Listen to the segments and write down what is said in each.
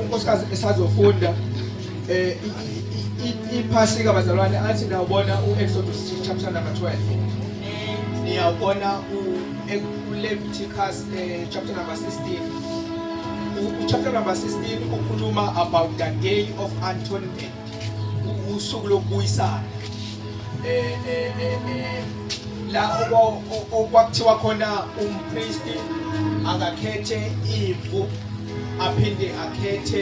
unkosikazi esazofunda eh iphasika bazalwane athi nawubona uExodus chapter number 12 niyawubona uLeviticus eh, chapter number 16. Uchapter number 16 ukhuluma about the day of atonement, usuku lokubuyisana, eh eh eh, eh la okwakuthiwa khona umpristi akakhethe imvu aphinde akhethe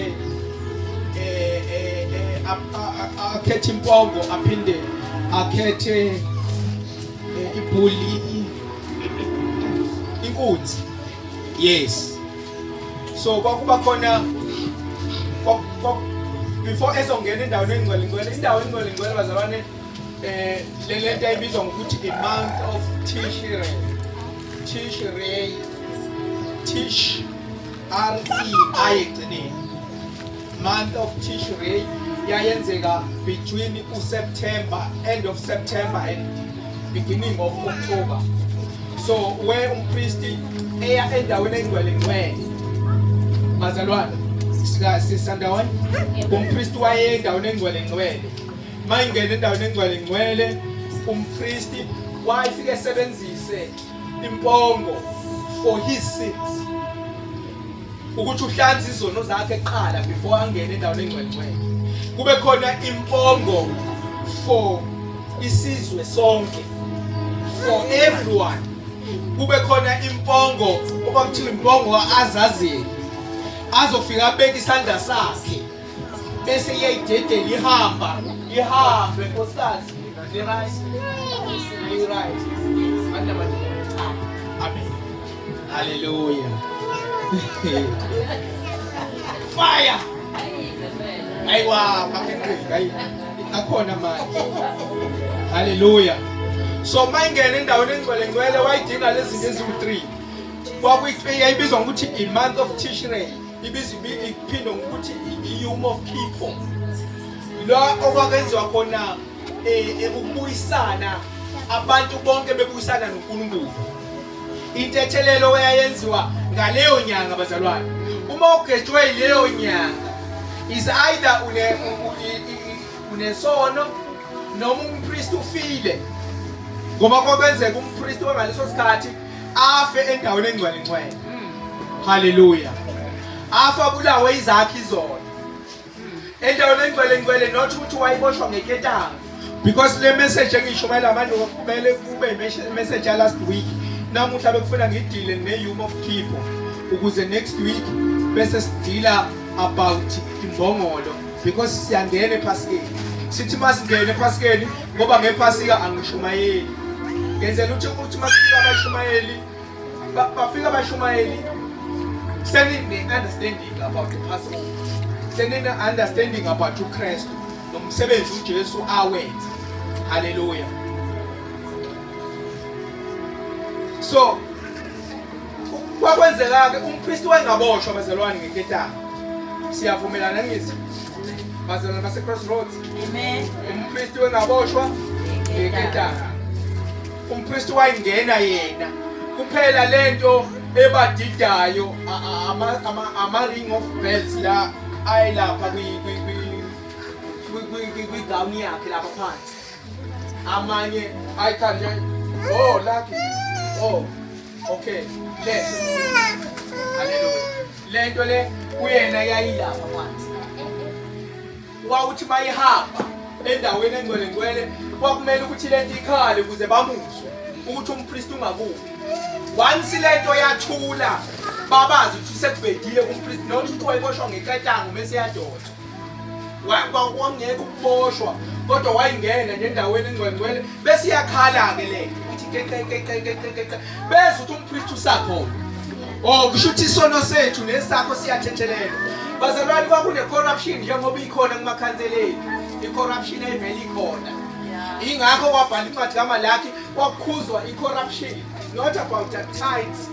eh, eh, eh akhethe impongo aphinde akhethe eh, ibhuli inkunzi. Yes, so kwakuba khona before ezongena endaweni engcwele ngcwele, indawo engcwele ngcwele bazalwane, eh le lento ayibizwa ngokuthi i month of Tishrei. Tishrei, Tish R E I egcineni, month of Tishrei yayenzeka between uSeptember, end of September and beginning of October. So where umpristi eya endaweni engcwele ngcwele bazalwane, sika sisandawonye, umpristi waye endaweni engcwele ngcwele. Mayingena endaweni engcwele ngcwele umpristi wayefike esebenzise impongo for his sins, ukuthi uhlanze izono zakhe kuqala before angene endaweni engcwele ngcwele. Kube khona impongo for isizwe sonke, for everyone. Kube khona impongo okwakuthiwa impongo azazeli, azofika abeke isandla sakhe bese iyayidedela ihamba ihambe. Nkosikazi, right, right. Amen, haleluya, fire. Ayiwa makhenqiki, ayi akhona manje. Haleluya. So mayingena endaweni engcwele ngcwele wayidinga lezi zinto eziwu-3. Kwakuyibizwa ngokuthi i-month of Tishrei, ibizwa iphinde ngokuthi i-Yom of Kippur, la okwakwenziwa khona eh, eh, ukubuyisana, abantu bonke bebuyisana noNkulunkulu. Intethelelo eyayenziwa ngaleyo nyanga bazalwane, uma ugetshwe yileyo nyanga, is either une unesono noma umpristi ufile, ngoba kwakwenzeka umpristi wangaleso sikhathi afe endaweni engcwele ngcwele. Haleluya. Afa abulawe izakhe izona endaweni engcwele ngcwele, not ukuthi wayiboshwa ngeketanga, because le message engiyishumayela manje kumele kube message ya last week. Namuhla bekufuna ngidile ne-Yom of Kippur ukuze next week bese sidila about imbongolo, because siyangena ephasikeni. Sithi masingene ephasikeni, ngoba ngephasika angishumayeli, ngenzela ukuthi makufika abashumayeli, bafika abashumayeli senine-understanding about the Passover, senine-understanding about uKristu nomsebenzi uJesu awenza. Haleluya. So kwakwenzeka-ke umpristi wayengaboshwa bazalwane ngeketanga. Siyavumelana ngithi bazalwane base-Crossroads? Amen. Umpristi wengaboshwa ngeketanga. Umpristi wayengena yena kuphela. Lento ebadidayo ama-ring of bells la ayelapha kwigawuni yakhe lapha phansi, amanye ayikhanje. Oh lucky, oh okay, le haleluya, lento le kuyena yayilapha phansi. Wawuthi mayihamba endaweni engcwele ngcwele kwakumele ukuthi lento ikhale ukuze bamuzwe ukuthi umpristi ungakuphi. Once lento yathula, babazi ukuthi sekubhedile kumpristi, not ukuthi wayiboshwa ngeketango mese yadonswa. Kwangeke ukuboshwa, kodwa wayingena nje endaweni engcwele ngcwele bese iyakhala-ke le ithi keqeqeqeqeqe, bese ukuthi umpristi usakhona. Oh, kusho ukuthi isono sethu nesakho siyathethelelwa bazalwane. Kwakune-corruption njengoba ikhona kumakhansela ethu, i-corruption ayivele ikhona. Ingakho kwabhala incwadi kaMalaki, kwakukhuzwa i-corruption, not about the tithes.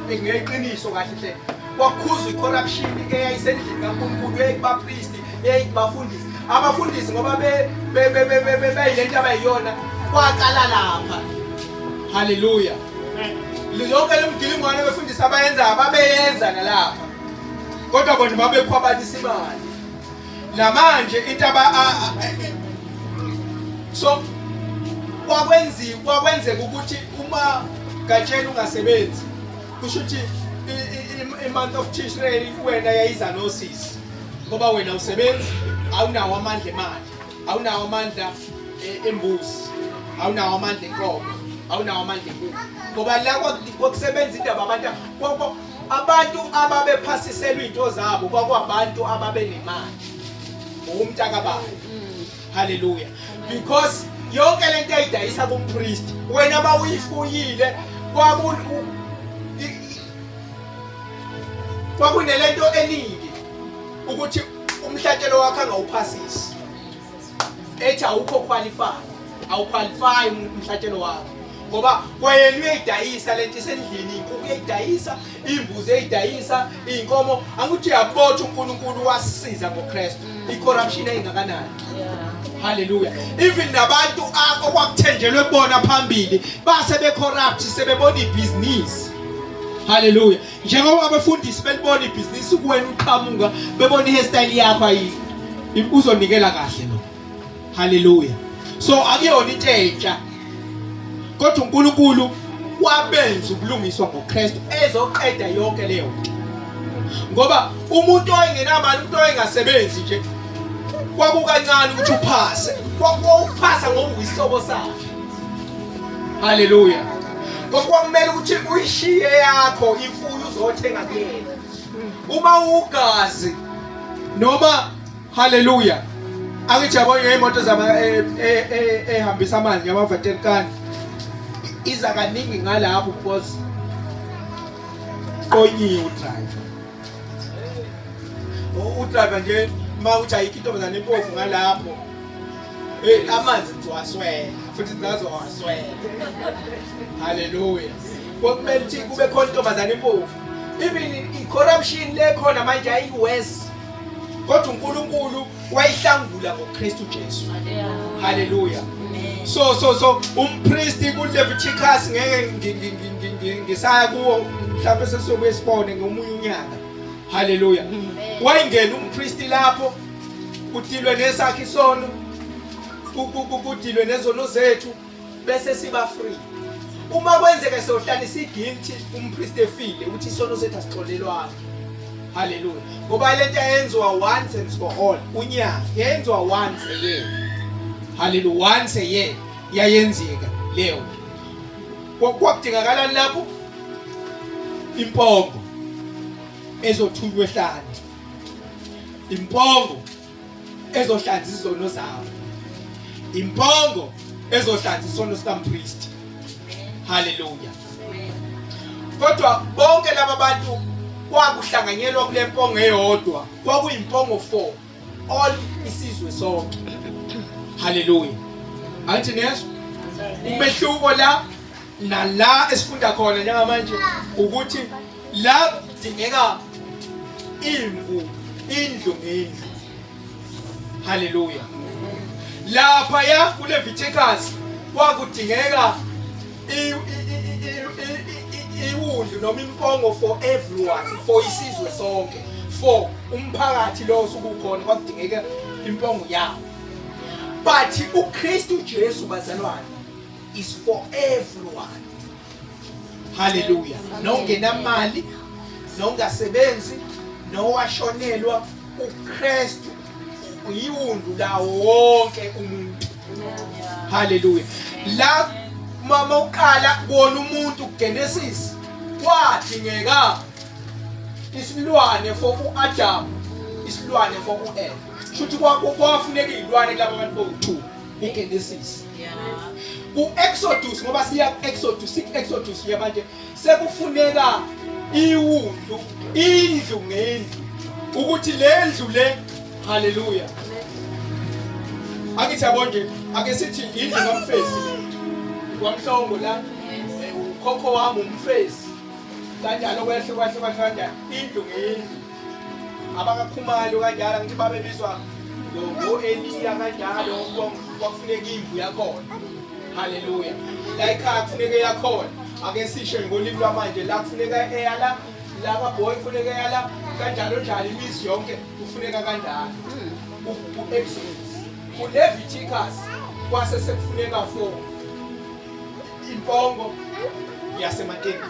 Ngeqiniso kahle hle kwakukhuzwa i-corruption eyayisendlini kaNkulunkulu, eyayikubapristi, eyayikubafundisi, abafundisi, ngoba beyilento abayiyona. Kwaqala lapha. Haleluya. Yonke le mgilingwane befundisi abayenzayo babeyenza nalapha. Kodwa bona babekhwabanisa imali. Namanje into aba so kwakwenziwa kwakwenzeka ukuthi uma gatsheni ungasebenzi kusho ukuthi i-month of Tishrei wena yayiza nosisi ngoba wena usebenzi awunawo amandla emali awunawo amandla e, embuzi awunawo amandla enkomo awunawo amandla enkukhu ngoba la kwakusebenza indaba abantu abantu ababephasiselwa izinto zabo kwakwabantu ababenemali umntakabani haleluya because yonke lento ayidayisa kumpriest wena bawuyifuyile kwaku kwakunelento eningi ukuthi umhlatshelo wakhe angawuphasisi ethi awukho qualify awuqualify umhlatshelo wakho ngoba kwayena uyayidayisa lento isendlini inkukhu uyayidayisa imbuzi uyayidayisa iy'nkomo angithi uyabotha uNkulunkulu wasisiza ngoKristu i-corruption ayingakanani haleluya even nabantu okwakuthenjelwe kubona phambili base be-corrupt sebebona ibhizinisi haleluya njengoba abafundisi belibona ibhizinisi kuwena uqhamuka bebona i-hairstyle yakho ayi uzonikela kahle lo haleluya so akuyona into entsha kodwa uNkulunkulu wabenza ubulungiswa ngoKristu ezoqeda yonke leyo nto ngoba umuntu owayengenamali umuntu owayengasebenzi nje kwakukancane ukuthi uphase kwakuphasa ngoba uyisihlobo sakhe haleluya kwakumele ukuthi uyishiye yakho imfuyo uzothenga kuyena uma ugazi noma haleluya angithi yabo ngeyimoto zama e, e, e, ehambisa amanzi ngamaveterikani iza kaningi ngalapho because qonyiwe udriver udriver nje uma uthi ayikho intombazane impofu ngalapho hey amanzi ngizowaswela futhi ngizowaswela haleluya kwakumele ukuthi kube khona intombazane impofu even i-corruption le khona manje ayi-worse kodwa uNkulunkulu wayihlangula ngoKristu Jesu haleluya so so so umpristi kuLeviticus ngeke ngisaya kuwo mhlawumbe sesiyobuye sibone ngomunye unyaka haleluya wayingena umpristi lapho kudilwe nesakhe isono kudilwe nezono zethu bese siba free uma kwenzeka sohlala isi-guilty umpristi efile ukuthi isono sethu asixolelwanga haleluya ngoba lento yayenziwa once and for all unyaka yayenziwa once a year haleluya once a year yayenzeka leyo kwakudingakalani lapho impongo ezothunywa ehlane impongo ezohlanza izono zawo impongo ezohlanza isono sikampristi haleluya kodwa bonke laba bantu kwakuhlanganyelwa kule mpongo eyodwa kwakuyimpongo for all isizwe sonke haleluya angithi nezwa umehluko la nala esifunda khona njengamanje ukuthi la kudingeka imvu indlu ngendlu haleluya lapha ya kuLeviticus kwakudingeka iwundlu noma impongo for everyone for isizwe sonke for umphakathi lo osukukhona kwakudingeka impongo yawo but uKristu Jesu bazalwane is for everyone haleluya nongenamali nongasebenzi nowashonelwa uKristu uyiwundu lawo wonke umuntu haleluya la mama uqala kubona umuntu kuGenesis kwadingeka isilwane for uAdam isilwane for uEva shuthi kwafuneka izilwane kulabo bantu bowu2 uGenesis ku-Exodus ngoba siya ku-Exodus siku-Exodus nje manje sekufuneka iwundlu indlu ngendlu ukuthi le ndlu le haleluya angithi yabo nje ake sithi indlu kamfesi le kwamhlongo la eh, ukhokho wami umfesi kanjalo kwehle kwehle kwehle kanjalo indlu ngendlu abakakhumalo kanjalo ngithi babebizwa ngo-Eliya kanjalo kwakufuneka imvu yakhona haleluya la ekhaya kufuneka eyakhona ake sisho ngolimi lwamanje la kufuneka eyala la kaboy kufuneka eyala Kanjalo njalo imizi yonke kufuneka kanjalo. Ku-Exodus, ku-Leviticus kwase sekufuneka for impongo yasematendeni.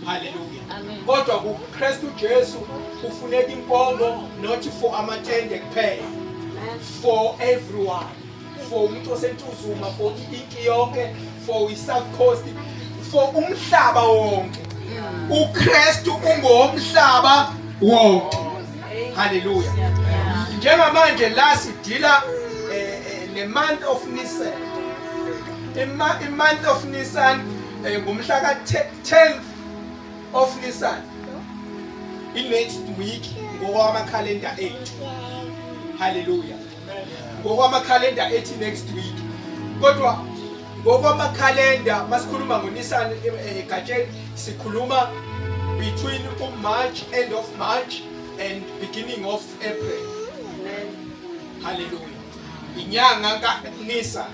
Haleluya. Kodwa kuKristu Jesu kufuneka impongo not for amatende kuphela. For everyone. For umuntu oseNtuzuma, for inki yonke, for iSouth Coast, for umhlaba wonke. uKristu ungowomhlaba wonke. Haleluya. Njengamanje la sidila ne month of Nisan. I-month of Nisan ngumhla ka-10th of Nisan. I-next week ngokwamakhalenda ethu. Haleluya. Ngokwamakhalenda ethi next week. Kodwa ngokwamakhalenda masikhuluma ngoNisan egatsheni sikhuluma between uMarch, end of March and beginning of April. Haleluya. Inyanga kaNisan.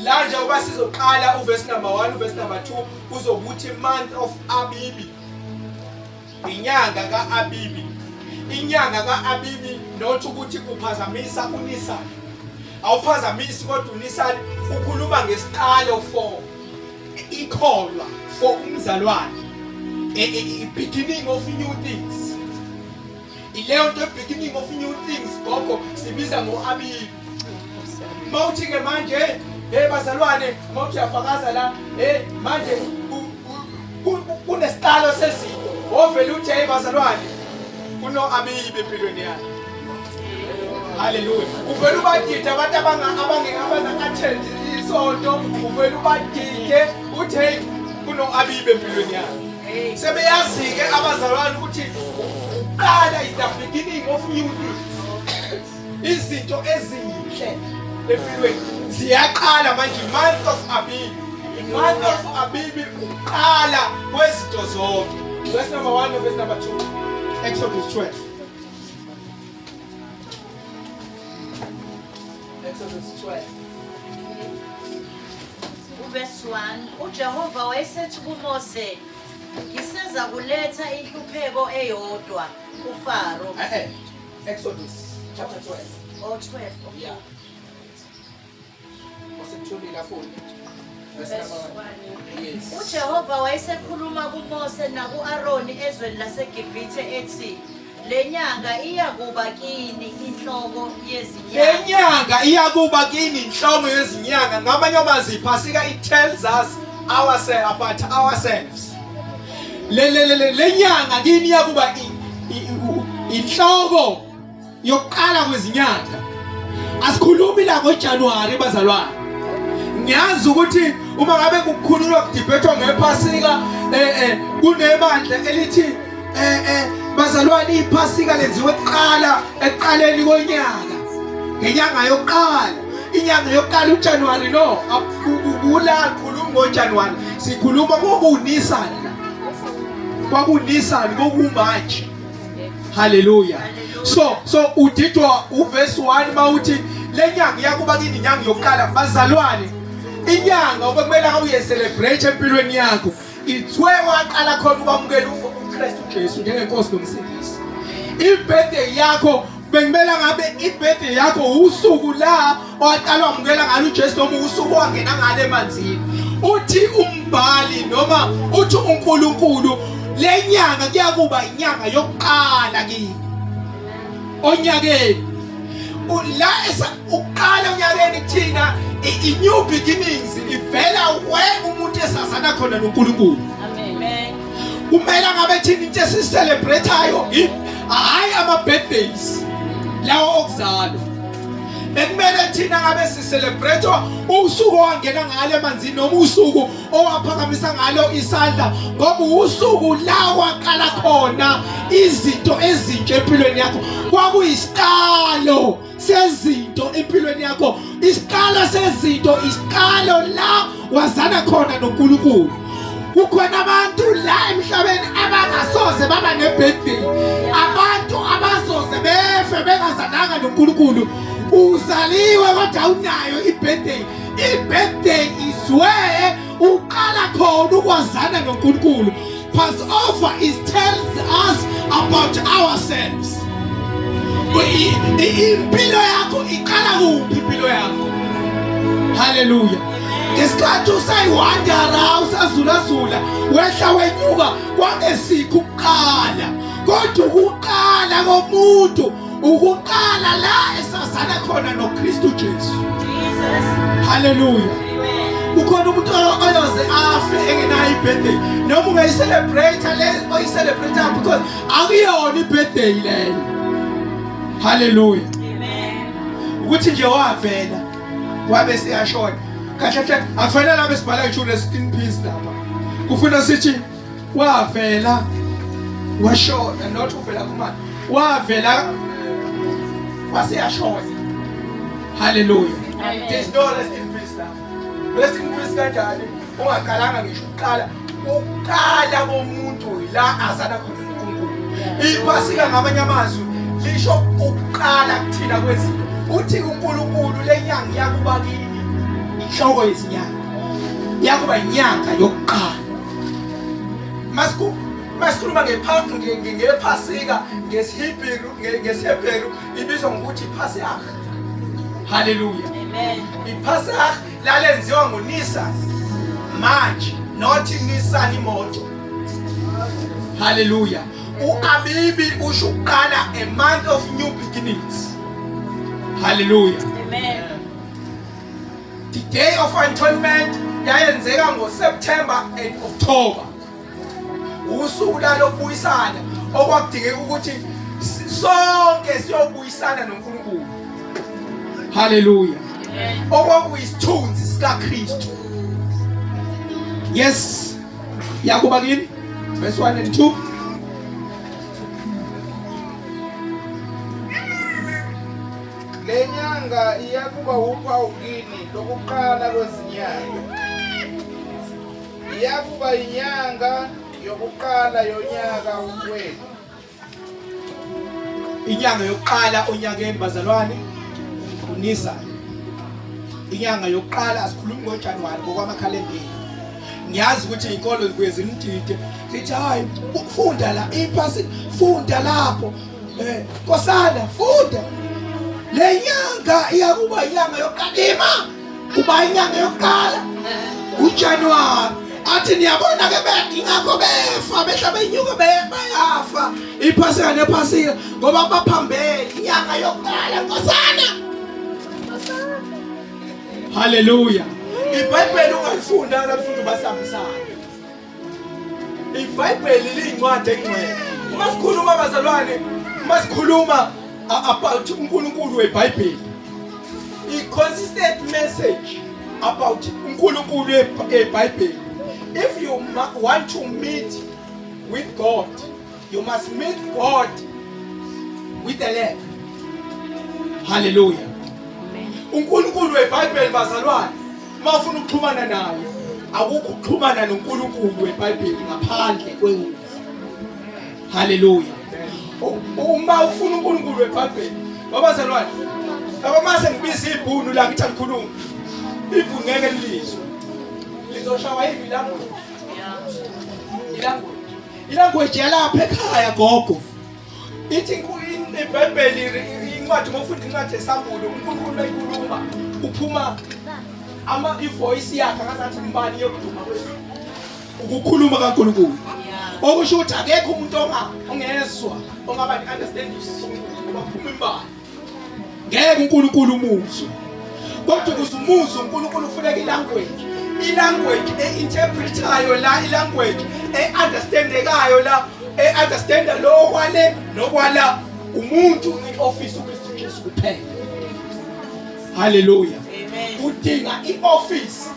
La njengoba sizoqala uverse number 1, uverse number 2 kuzokuthi month of Abibi. Inyanga kaAbibi. Inyanga kaAbibi not ukuthi kuphazamisa uNisan. Awuphazamisi kodwa uNisan ukhuluma ngesiqalo for ikholwa, for umzalwane. Beginning of new things. Ileyo nto, beginning of new things, gogo, sibiza ngo-Abibi. Mawuthi-ke manje, hey bazalwane, mawuthi uyafakaza la, hey manje kunesiqalo sezinto, wovele uthi hey bazalwane, kuno-Abibi empilweni yami. Haleluya. Uvele ubadide abantu abangeke abanga-attend isonto, uvele ubadide uthi hey kuno-Abibi empilweni yami. Sebeyazi-ke abazalwane ukuthi uqala is the beginning of new things. Izinto ezinhle empilweni ziyaqala manje. Month of Abibi, month of Abibi, uqala kwezinto zonke. Verse number 1, verse number 2, Exodus 12. Exodus 12. Uverse 1, uJehova wayesethi kuMose, ngiseza kuletha inhlupheko eyodwa kuFaro. Exodus chapter 12. Oh, 12, okay. Yeah. Wasekutholile afunde. Verse Verse number 1. Yes. uJehova wayesekhuluma kuMose naku-Aroni ezweni laseGibhithe ethi, le nyanga iyakuba kini inhloko Le yezinyanga. nyanga iyakuba kini inhloko yezinyanga. Ngamanye amazwi, iphasika, it tells us ourselves about ourselves. Le nyanga kini iyakuba inhloko yokuqala kwezinyanga. Asikhulumi la ngoJanuary, bazalwane. Ngiyazi ukuthi uma ngabe kukhulunywa, kudibhethwa ngephasika, kunebandla elithi bazalwane, iphasika lenziwe kuqala ekuqaleni konyaka, ngenyanga yokuqala, inyanga yokuqala uJanuary. No, kula khuluma ngoJanuary, sikhuluma kokuNisan la, kwakuNisan, kokuMarch. Haleluya. So udidwa uverse 1 mawuthi lenyanga iyakuba kini inyanga yokuqala. Bazalwane, inyanga obekumele ngabe uye celebrate empilweni yakho, it's where waqala khona ukwamukela uKristu Jesu njengenkosi nomsindisi. I-birthday yakho, bekumele ngabe i-birthday yakho usuku la owaqala wamukela ngalo uJesu noma usuku wangena ngalo emanzini. Uthi umbhali noma uthi uNkulunkulu, lenyanga kuyakuba inyanga yokuqala kini onyakeni. La ukuqala onyakeni kuthina i-new beginnings ivela where umuntu esazana khona noNkulunkulu. Amen. Kumele ngabe thina into esicelebrateayo hayi ama birthdays lawo okuzalwa, bekumele thina ngabe sicelebrate usuku owangena ngalo emanzini noma usuku owaphakamisa ngalo isandla, ngoba usuku la waqala khona izinto ezintsha empilweni yakho. Kwakuyisiqalo sezinto empilweni yakho, isiqalo sezinto, isiqalo la wazana khona noNkulunkulu. Kukhona abantu la emhlabeni abangasoze baba ne-birthday, abantu abasoze befe bengazananga noNkulunkulu. Uzaliwe kodwa awunayo i-birthday. I-birthday is where uqala khona ukwazana noNkulunkulu. Passover is tells us about ourselves. Impilo yakho iqala kuphi impilo yakho? Hallelujah. Ngesikhathi usayiwandara usazulazula wehla wenyuka kwangesikho ukuqala kodwa ukuqala komuntu ukuqala la esazana khona noKristu Jesu. Jesus. Hallelujah. Kukhona umuntu oyoze afe engenayo ibirthday noma ungayicelebrate le oyicelebrate because akuyona ibirthday leyo. Hallelujah. Amen. Ukuthi nje wavela wabe seyashona. Kahle kahle akufanele abe sibhala ngisho rest in peace lapha. Kufuna sithi wavela washona not uvela kumanje wavela waseyashona haleluya there is no rest in peace now rest in peace kanjani ungaqalanga ngisho ukuqala ukuqala komuntu la azana khona uNkulunkulu iphasika ngamanye amazwi lisho ukuqala kuthina kwezinto uthi uNkulunkulu lenyanga iyakuba kini inhloko yezinyanga iyakuba inyanga yokuqala Masiku masikhuluma ngephasika ngesiHebheru ngesiHebheru ibizwa ngokuthi iPhasah. Hallelujah. Amen. IPhasah lalenziwa ngoNisan. Manje not Nissan imoto. Hallelujah. UAbibi usho ukuqala a month of new beginnings. Hallelujah. Amen. The Day of Atonement yayenzeka ngoSeptember and October. Usuku lalokubuyisana okwakudingeka ukuthi sonke siyobuyisana noNkulunkulu. Hallelujah. Okwakuyisithunzi sikaKristu. Yes. Yakuba kini verse 1 and 2. Le nyanga iyakuba wuphawu kini lokuqala kwezinyanga. Iyakuba inyanga yokuqala yonyaka wenu. Inyanga yokuqala onyakeni bazalwane uNisan. Inyanga yokuqala asikhulumi ngoJanuwari ngokwamakhalendeni. Ngiyazi ukuthi izinkolo zibuye zimdide zithi hayi funda la iphasi funda lapho Eh, Nkosana funda. Le nyanga iyakuba inyanga yokuqala. Kuba inyanga yokuqala. UJanuary. Athi niyabona ke ingakho befa behla benyuka bayafa. Iphasika nephasika ngoba baphambene inyanga yokuqala Nkosana. Hallelujah. IBhayibheli ungalifunda lifunda basihambisana. IBhayibheli liyincwadi engcwele. Uma sikhuluma bazalwane, uma sikhuluma about uNkulunkulu weBhayibheli, i-consistent message about uNkulunkulu eBhayibheli. If you want to meet with God, you must meet God with the lamb. Hallelujah. uNkulunkulu weBhayibheli bazalwane uma ufuna ukuxhumana naye akukho ukuxhumana noNkulunkulu weBhayibheli ngaphandle kwewundlu. Haleluya. Uma ufuna uNkulunkulu weBhayibheli babazalwane laba mase ngibiza ibhunu la ngithi alikhuluma ibhunu ngeke lilizwe lizoshawa yini language ilanguage ilanguage yalapha ekhaya gogo ithi iBhayibheli incwadi uma ufunda incwadi yesambulo uNkulunkulu eyikhuluma uphuma ama ivoice yakhe ngazathi imbani yokuduma kwezulu ukukhuluma kaNkulunkulu okusho ukuthi akekho umuntu ongezwa ongaba ne-understanding ngoba kuphuma imbani ngeke uNkulunkulu umuzwe kodwa ukuze umuzwe uNkulunkulu ufuneka ilanguage ilanguage e-interpretayo la ilanguage e-understandekayo la e-understanda lo kwale nokwala umuntu i-office uKristu Jesu kuphela haleluya udinga i-office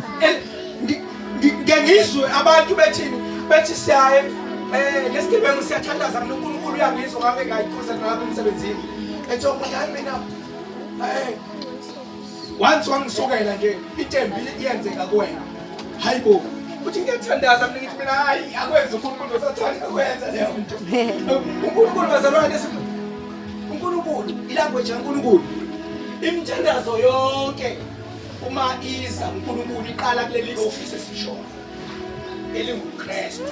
ngike ngizwe abantu bethini bethi siyaye eh lesigebengu siyathandaza mina uNkulunkulu uyangizwa ngabe ngayikhuza nalapha emsebenzini ethi omunye hayi mina eh once wangisukela nje intembi iyenzeka kuwena hayibo uthi ngiyathandaza mina ngithi mina hayi akwenzi uNkulunkulu usathanda ukwenza leyo nto uNkulunkulu bazalwane uNkulunkulu ilanguage kaNkulunkulu imithandazo yonke uma iza uNkulunkulu iqala kuleli office esishoyo elinguKristu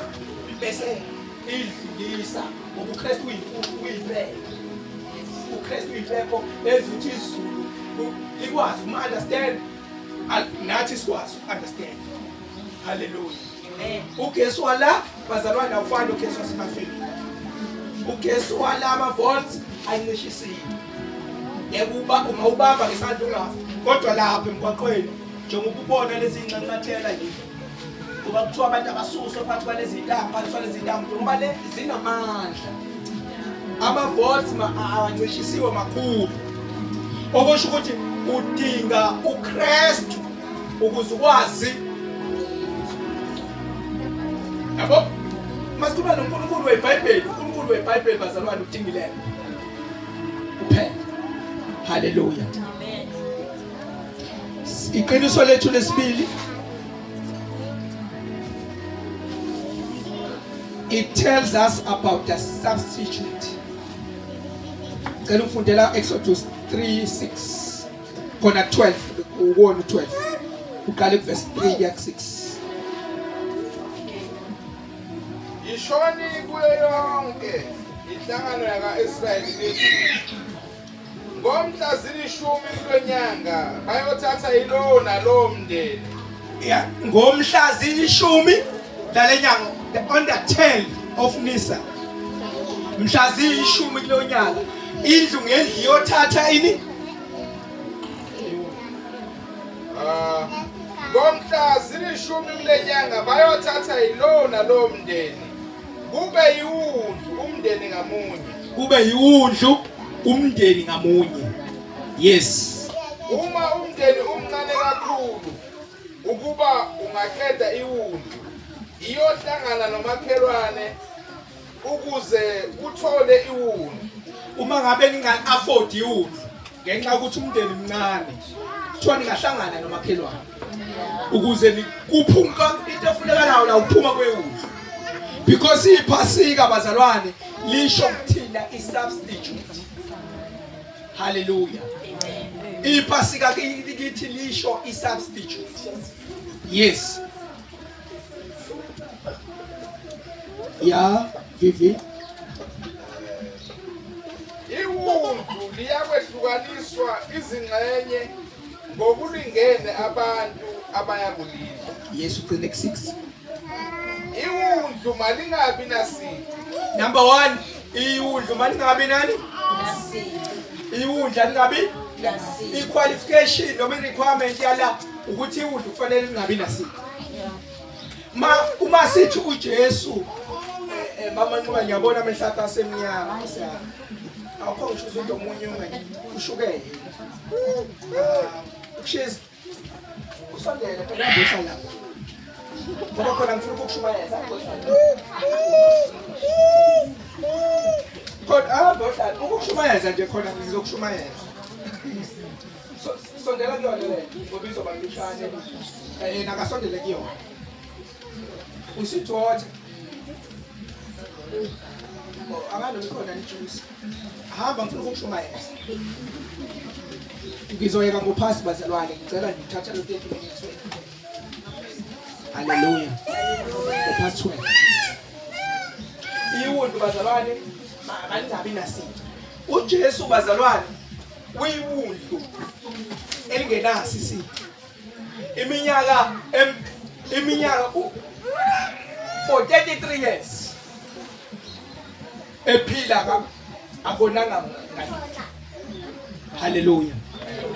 bese idlulisa Ngoba uKristu uyimpepho. UKristu uyimpepho ezuthi izulu likwazi uku-understand, nathi sikwazi uku-understand. Haleluya. Ugesi wala bazalwane awufani ugesi wasemafini. Ugesi wala ama-volts ancishisiwe. Ngeke uba ungawubamba ngesandla ungafi. Kodwa lapha emgwaqweni njengoba ubona lezi nxanxathela nje kuba kuthiwa abantu abasuswe phakathi kwalezi ntambo phakathi kwalezi ntambo ngoba le zinamandla ama-volts awancishisiwe makhulu okusho ukuthi udinga uKristu ukuze ukwazi yabo masikhuluma noNkulunkulu weBhayibheli uNkulunkulu weBhayibheli bazalwane udingileyo kuphela haleluya amen iqiniso lethu lesibili it tells us about the substitute cela ufundela Exodus 3:6 khona 12 ukona 12 uqale kuverse 3 kuya ku 6 Yishoni kuyo yonke inhlangano yaka-Israyeli nithi ngomhla zilishumi kulonyanga bayothatha yilowo nalowo mndeni yeah ngomhla zilishumi lalenyanga on the 10 of Nisan mhla ziyishumi kulonyaka indlu ngendlu iyothatha ini Ah, ngomhla zilishumi kule nyanga bayothatha yilowo nalowo mndeni kube yiwundlu umndeni ngamunye kube yiwundlu umndeni ngamunye yes uma umndeni umncane kakhulu ukuba ungaqeda iwundlu iyohlangana nomakhelwane ukuze uthole iwundlu uma ngabe ninga-afford iwundlu ngenxa yokuthi umndeni mncane kuthiwa ningahlangana nomakhelwane ukuze nikuphunka into efunekalayo la ukuphuma kwewundlu because iphasika bazalwane lisho kuthina i-substitute haleluya iphasika kithi lisho i-substitute yes ya vivi Iwundlu liyakwehlukaniswa izingxenye ngokulingene abantu abayakulidla. Yesu ugcine ku-6. Iwundlu malingabi nasici. Number 1, iwundlu malingabi nani? Iwundlu alingabi i-qualification noma i-requirement yala ukuthi iwundlu kufanele lingabi nasici. Ma uma sithi uJesu eh, eh, mama Nxuma ngiyabona amehlo akho asemnyama awukho ngisho uzothi omunye unganye ushukele. Ah, ukushisa usondele phela hamba uhlala lapho. Ngoba khona ngifuna ukukushumayeza. Khona hamba uhlala ukukushumayeza nje khona ngizokushumayeza. Sondela kuyona le ngoba izoba mfishane. Eh, yena akasondele kuyona. Usithotha. Oh, akalo ikhona ijuice. Hamba ngifuna ukukushumayeza. Ngizoyeka ngophasi bazalwane, ngicela nje uthatha lo 30 minutes. Haleluya. Ngophasi 12. Iwundu bazalwane malingabi nasici. UJesu bazalwane uyiwundlu elingenaso isici. Iminyaka iminyaka for 33 years ephila ka akonanga ngalutho. Haleluya.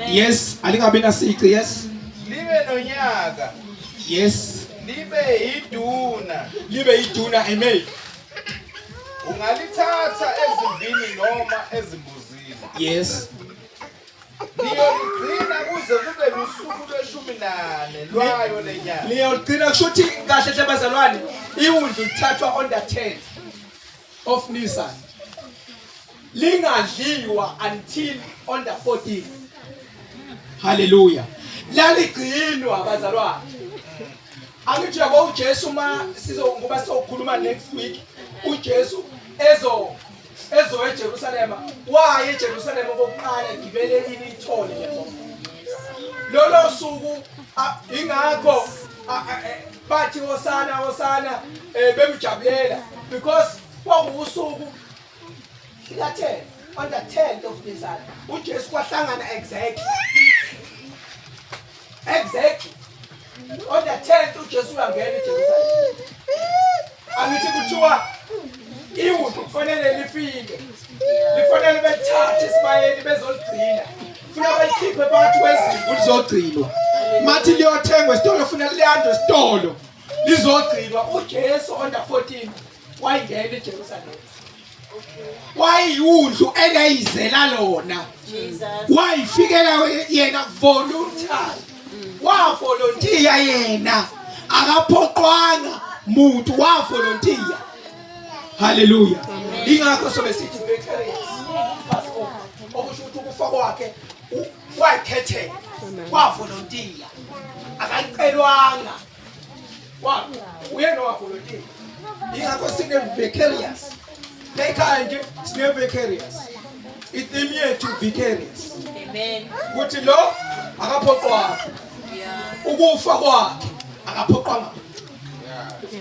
Yes, alingabi nasici, yes. Libe nonyaka. Yes. Libe yiduna. Libe yiduna, amen. Ungalithatha ezimvini noma ezimbuzini. Yes. Niyoligcina kuze kube lusuku lweshumi nane lwayo lenyanga. Niyoligcina kusho ukuthi kahle hle bazalwane iwundlu lithathwa on the 10th of Nisan. Lingadliwa until on the 14th. Hallelujah. Laligcinwa bazalwane. Angithi yabo uJesu uma sizo ngoba sizokhuluma next week uJesu ezo ezo eJerusalema waye eJerusalema okokuqala egibele ini ithole lebo lolo suku ingakho e, bathi hosana hosana eh, bemjabulela because kwakuwusuku Lika-10, on the 10th of Nisan, uJesu kwahlangana exactly. Exactly. On the 10th uJesu uyangena eJerusalem. Angithi kuthiwa iwundlu kufanele lifike. Lifanele belithathe esibayeni bezoligcina. Funa balikhiphe phakathi kwezimvu lizogcinwa. Mathi liyothengwa esitolo funa liyandwe esitolo. Lizogcinwa uJesu on the 14 wayingena eJerusalem. Wayiwundlu elayizela lona. Wayifikela yena voluntary. Wavolontiya yena. Akaphoqwanga muntu wavolontiya. Haleluya. Ingakho sobe sithi vicarious Passover. Okusho ukuthi ukufa kwakhe wayikhethela. Wavolontiya. Akayicelwanga. Wa uyena owavolontiya. Ingakho sine vicarious. Lekhaya nje sine vicarious. Itheme yethu vicarious. Amen. Ukuthi lo akaphoqwanga. Ukufa kwakhe akaphoqwanga.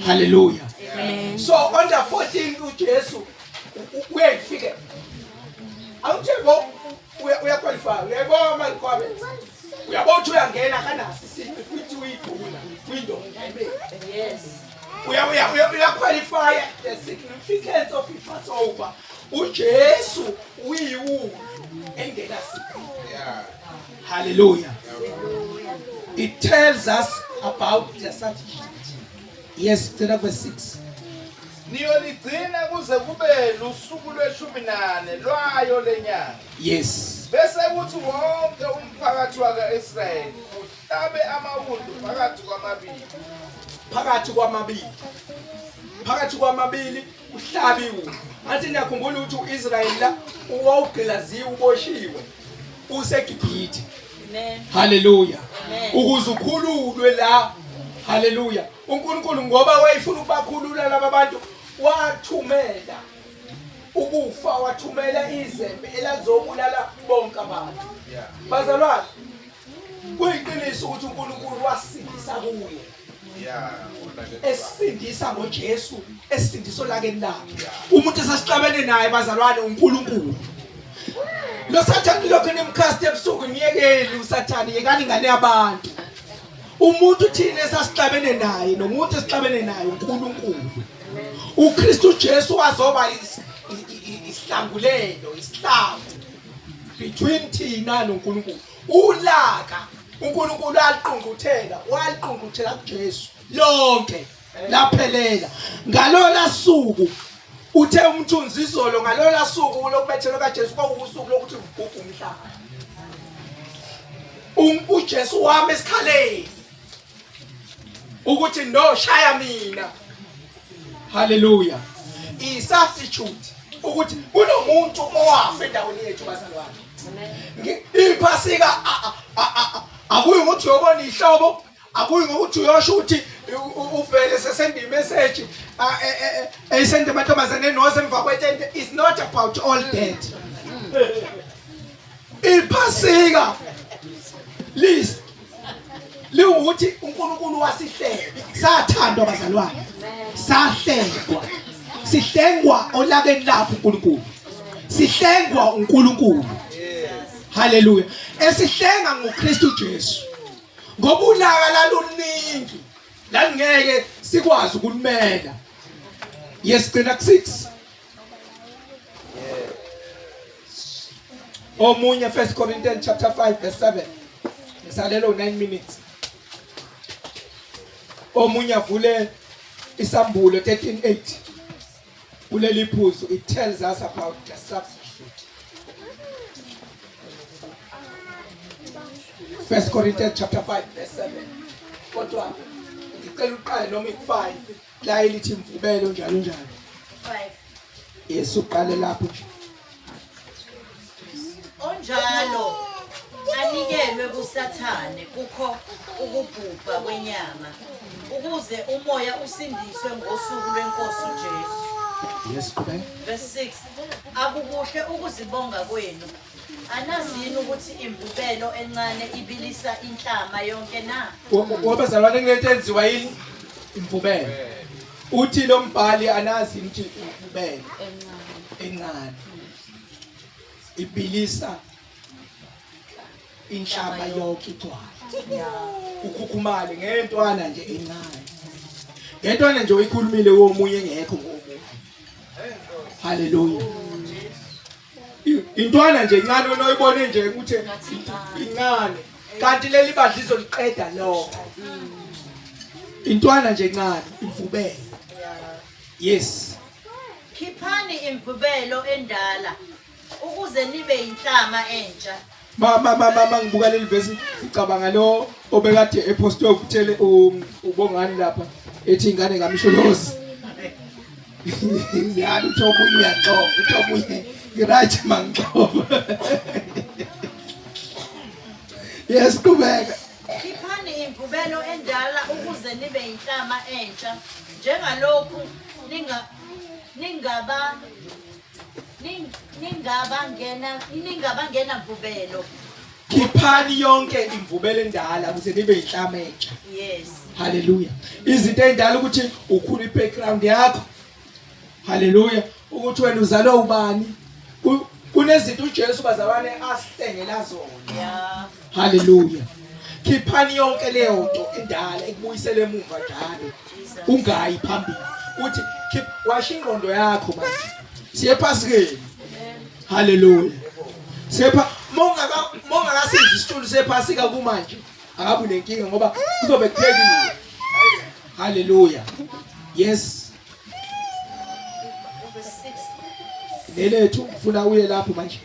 Hallelujah. Amen. So on the 14 uJesu uyayifikela. Awuthi bo uyaqualify. Uyayibona ama requirements. Uyabona ukuthi uyangena akanaso isici futhi uyiduna uyindoda ayibe. Yes. Uya uya uya uyaqualify the significance of iPassover. uJesu uyiwundlu engenasici. Yeah. Hallelujah. It tells us about the substitute. Yes, cela verse 6. Niyoligcina kuze kube lusuku lweshumi nane lwayo lenyanga. Yes. Bese kuthi wonke umphakathi wakwa-Israyeli uhlabe amawundlu phakathi kwamabili. Phakathi kwamabili. Phakathi kwamabili uhlabe iwundlu. Ngathi niyakhumbula ukuthi uIsrayeli la wawugqilaziwe uboshiwe useGibhithe. Amen. Haleluya. Amen. Ukuze ukhululwe la. Haleluya. uNkulunkulu ngoba wayefuna ukubakhulula laba bantu wathumela ukufa wathumela izembe elazobulala bonke abantu. Yeah. Bazalwane, kuyiqiniso ukuthi uNkulunkulu wasindisa kuye. Yeah. Esindisa ngoJesu, esindiso lakeni lakhe. Umuntu esasixabene naye bazalwane uNkulunkulu. Lo Sathane lokho nimcast ebusuku niyekeli uSathane yekani ingane yabantu. Umuntu thina esasixabene naye nomuntu esixabene naye uNkulunkulu. uKristu Jesu wazoba isihlangulelo, isihlangu between thina noNkulunkulu. Ulaka uNkulunkulu aliqungquthela, waliqungquthela kuJesu lonke laphelela. Ngalola suku uthe umthunzi izolo ngalola suku lokubethelwa kaJesu kwakuwusuku lokuthi ugubhe umhlaba. UJesu wami esikhaleni ukuthi no shaya mina. Haleluya. I-substitute ukuthi kunomuntu owafa endaweni yethu bazalwane. Iphasika akuyi ukuthi uyobona ihlobo, akuyi ngokuthi uyosho ukuthi uvele sesenda imessage eyisenda amantombazane noze emva kwetente. It's not about all that. Iphasika list liwukuthi uNkulunkulu wasihlenga. Sathandwa bazalwane. Sahlengwa. Sihlengwa olakeni lakhe uNkulunkulu. Sihlengwa uNkulunkulu. Haleluya. Esihlenga ngoKristu Jesu. Ngoba ulaka laluningi. Lalingeke sikwazi ukulumela. Yes, gcina ku 6. Omunye 1 Corinthians chapter 5 verse 7. Ngisalelo 9 minutes. Omunye avule isambulo 13:8. Kuleli phuzu it tells us about the substitute. 1 Corinthians chapter 5 verse 7. Kodwa ngicela uqale noma ik5 la elithi imvubelo njalo njalo. 5. Yesu uqale lapho nje. Onjalo anikelwe kuSathane kukho ukubhubha kwenyama ukuze umoya usindiswe ngosuku lwenkosi uJesu. Yes, qhubeka. Verse 6 Akukuhle ukuzibonga kwenu. Anazi yini ukuthi imvubelo encane ibilisa inhlama yonke na? Wabazalwane kunento enziwa yini? Imvubelo. Uthi lo mbhali anazi ukuthi imvubelo encane. Ibilisa inhlama yonke igcwale. Ukhukhumale ngentwana nje encane. Ngentwana nje oyikhulumile womunye engekho ngomunye. Hallelujah. Intwana nje encane onoyibone nje ukuthi incane. Kanti leli bandla izoliqeda lokho. Intwana nje encane imvubelo. Yes. Khiphani imvubelo endala ukuze nibe inhlama entsha. Ma ma ma ma ngibuka leli verse ngicabanga lo obekade epostwe uthele um, ubongani lapha ethi ingane kaMsholozi. Yani uthi omunye uyaxoka uthi omunye ngiright mangixoka. Yes qhubeka. Khiphani imvubelo endala ukuze nibe inhlama entsha njengalokhu ninga ningaba ningaba ngena ningaba ngena mvubelo. Khiphani yonke imvubelo endala ukuze nibe inhlama entsha. Yes. Haleluya. Izinto endala ukuthi ukhula i-background yakho. Haleluya. Ukuthi wena uzalwe ubani? Kunezinto uJesu bazalwane asihlengela zona. Yeah. Haleluya. Khiphani yonke leyo nto endala ekubuyisele emuva njalo. Ungayi phambili. Uthi khip washa ingqondo yakho manje. Siye ephasikeni. Haleluya. Sepha mongaka mongakasidli isitulo sephasika kumanje akabe unenkinga ngoba kuzobe kuphekiwe. Haleluya. Yes. Nelethu ufuna uye lapho manje.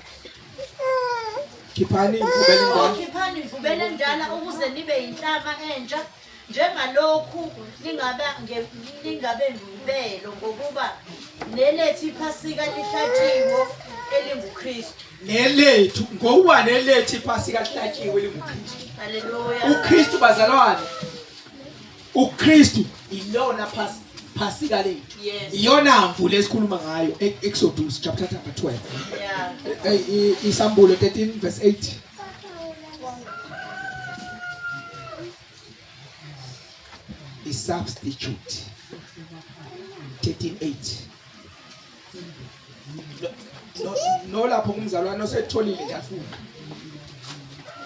Khiphani imvubelo endala. Khiphani imvubelo endala ukuze nibe yinhlama entsha njengalokhu ningaba ningabe mvubelo ngokuba nelethu iphasika lihlatshiwe elinguKristu. Nelethu ngokuba nelethu iphasika lihlatshiwe elinguKristu. Haleluya. UKristu bazalwane uKristu ilona phasika lethu iyona mvula esikhuluma ngayo e-, Exodus chapter number 12 yeah eh, eh, isambulo 13 verse 8 i-substitute 13:8 no, no lapho ngumzalwane osetholile nje afuna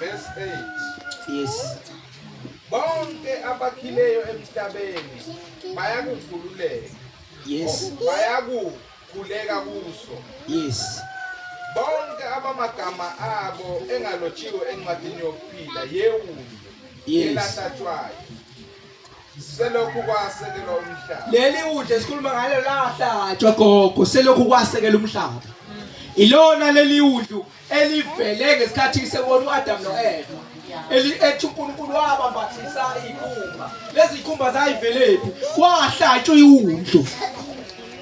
verse 8 yes bonke abakhileyo emhlabeni bayakukhululeka yes bayakukhuleka kuso yes bonke abamagama abo engalotshiwe encwadini yokuphila yewundlu yes elahlatshwayo Selokhu kwasekelwa umhlaba. Leli wundlu esikhuluma ngalo lahlatshwa gogo selokhu kwasekela umhlaba. Ilona leli wundlu elivele ngesikhathi sekona uAdam noEva. Eli ethi uNkulunkulu wabambathisa izikhumba. Lezi zikhumba zayivelephi? Wahlatshwa iwundlu.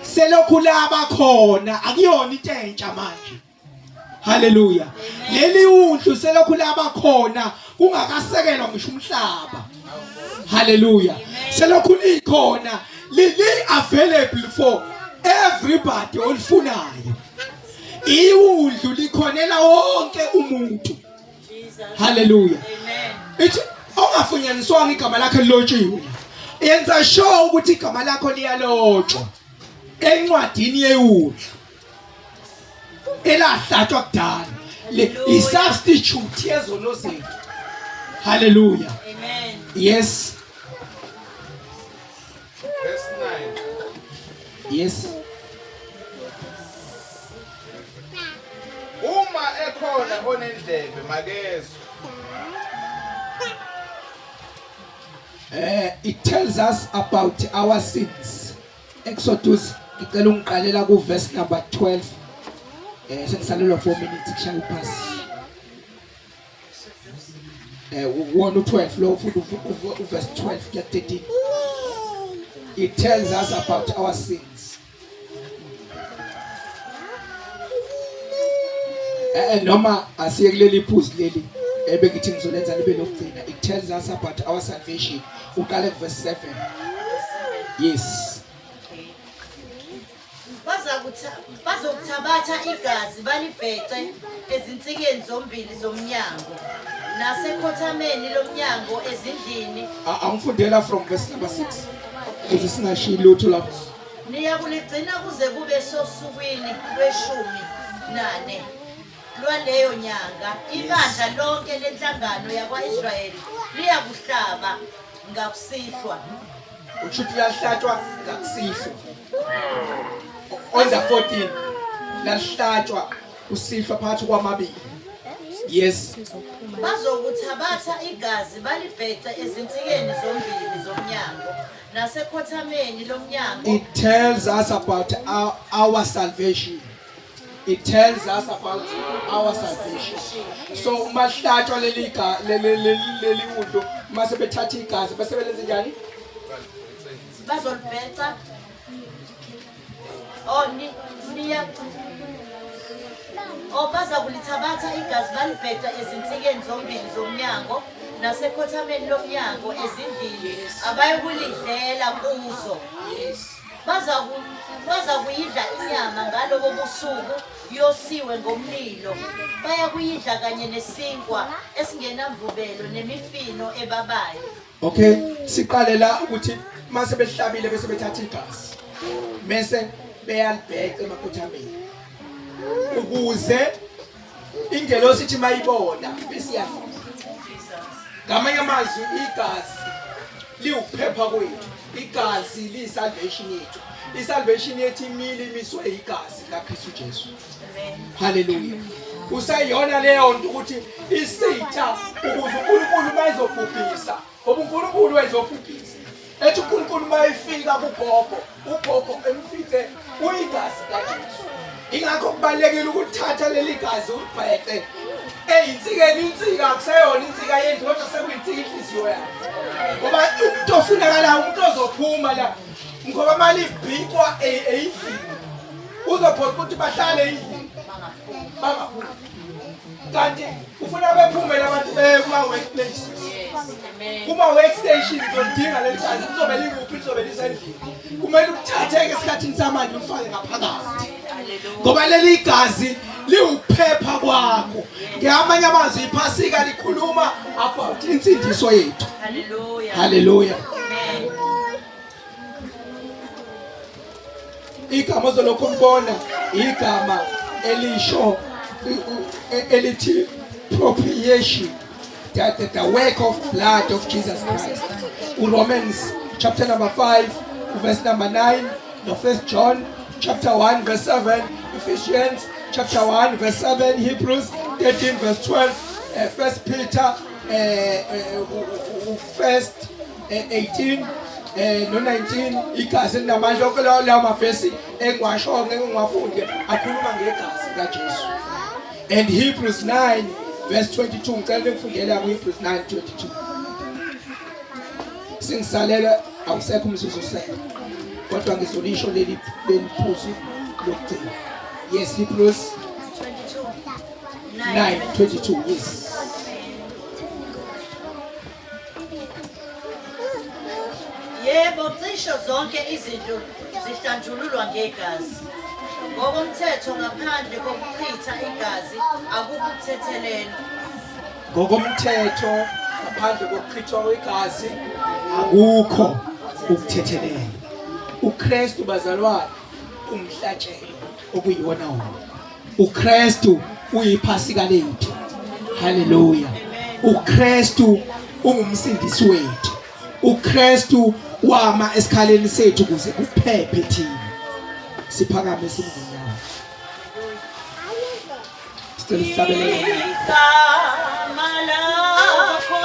Selokhu laba khona akuyona into entsha manje. Haleluya. Leli wundlu selokhu laba khona kungakasekelwa ngisho umhlaba. Haleluya. Selokhu likhona lili available for everybody olifunayo. Iwundlu likhonela wonke umuntu. Haleluya. Ithi ongafunyaniswanga igama lakhe lilotshiwe. Yenza sure ukuthi igama lakho liyalotshwa encwadini yewundlu. Elahlatshwa kudala. Le i-substitute yezono zethu. Haleluya. Amen. Yes. Verse 9. Yes. Uma ekhona onendlebe makezwe. Eh it tells us about our sins. Exodus ngicela ungiqalela ku verse number 12. Eh sengisalelwa 4 minutes kushaya upass. Eh 1 u12 lo futhi uverse 12 kuya 13. It tells us about our sins. Eh noma asiye kuleli phuzu leli ebengithi ngizolenza libe lokugcina. It tells us about our salvation. Uqale kuverse 7. Yes. Bazokuthabatha igazi balibhece ezinsikeni zombili zomnyango nasekhothameni lomnyango ezindlini. Angifundela from verse number 6 ukuze singashiyi lutho lapho. Niyakuligcina kuze kube sosukwini lweshumi nane. lwaleyo nyanga ibandla lonke lenhlangano yakwa-Israyeli liyakuhlaba ngakusihlwa. Usho ukuthi liyahlatshwa ngakusihlwa. On the 14 lahlatshwa kusihlwa phakathi kwamabili. Yes. Bazokuthabatha igazi balibhece ezinsikeni zombili zomnyango nasekhothameni lomnyango. It tells us about our salvation. It tells us about our salvation. So uma hlatshwa leli leli wundlu mase bethatha igazi bese belenze njani? Bazolibheca. Oh ni niya Oh baza kulithabatha igazi balibheca ezinsikeni zombili zomnyango nasekhothameni lomnyango ezindlini abayokulidlela kuzo. Bazakuyidla inyama ngalobo busuku yosiwe ngomlilo. Bayakuyidla kanye nesinkwa esingenamvubelo nemifino ebabayo. Okay, siqale la ukuthi mase behlabile bese bethatha igazi. Bese beyalibheca emakhothameni. Ukuze ingelosi ithi mayibona bese iyadlula. Ngamanye amazwi igazi liwukuphepha kwethu. Igazi liyisalvation yethu. Isalvation yethu imile imiswe igazi likaKristu Jesu. Haleluya. Kuseyona leyo nto ukuthi isitha ukuze uNkulunkulu mayizobhubhisa ngoba uNkulunkulu wayezobhubhisa. Ethi uNkulunkulu mayefika kugogo, ugogo emfice uyigazi kaJesu. Ingakho kubalekile ukuthatha leli gazi ulibhece eyinsikeni insika akuseyona insika yendlu kodwa sekuyinsika inhliziyo yakhe. Ngoba umuntu ofunakalayo umuntu ozophuma la ngoba mali ibhicwa eyindlini uzophoqa ukuthi bahlale endlini bangaphumi kanti ufuna bephume labantu beye kuma-workplaces kuma-workstation uzolidinga leli gazi lizobe likuphi lizobe lisendlini kumele ukuthatheke esikhathini samanje ulifake ngaphakathi ngoba leli gazi liwukuphepha kwakho ngamanye amazwi iphasika likhuluma about insindiso yethu haleluya Igama ozolokhu ulibona igama elisho elithi propitiation the work of blood of Jesus Christ. URomans chapter number 5 verse number 9 no First John chapter 1 verse 7 Ephesians chapter 1 verse 7 Hebrews 13 verse 12 First Peter first 18 no 19 igazi elinamandla onke lawo mavesi engiwasho ngeke ngiwafunde akhuluma ngegazi likaJesu and Hebrews 9 verse 22 ngicela nikufundele ku Hebrews 9:22 singisalela awusekho umzuzu usekho kodwa ngizolisho leli leli phuzu lokugcina yes Hebrews 9:22 yes Yebo, cishe zonke izinto zihlanjululwa ngegazi. Ngokomthetho ngaphandle kokuchitha igazi akukho ukuthethelelwa. Ngokomthetho ngaphandle kokuchithwa kwegazi akukho ukuthethelelwa. UKristu bazalwane umhlatshelo okuyiwona wona. uKristu uyiphasika lethu. Haleluya. uKristu ungumsindisi wethu. uKristu wama esikhaleni sethu ukuze kuphephe thina. Siphakame simngenyawo. Sicela sihlabelele. Igama lakho.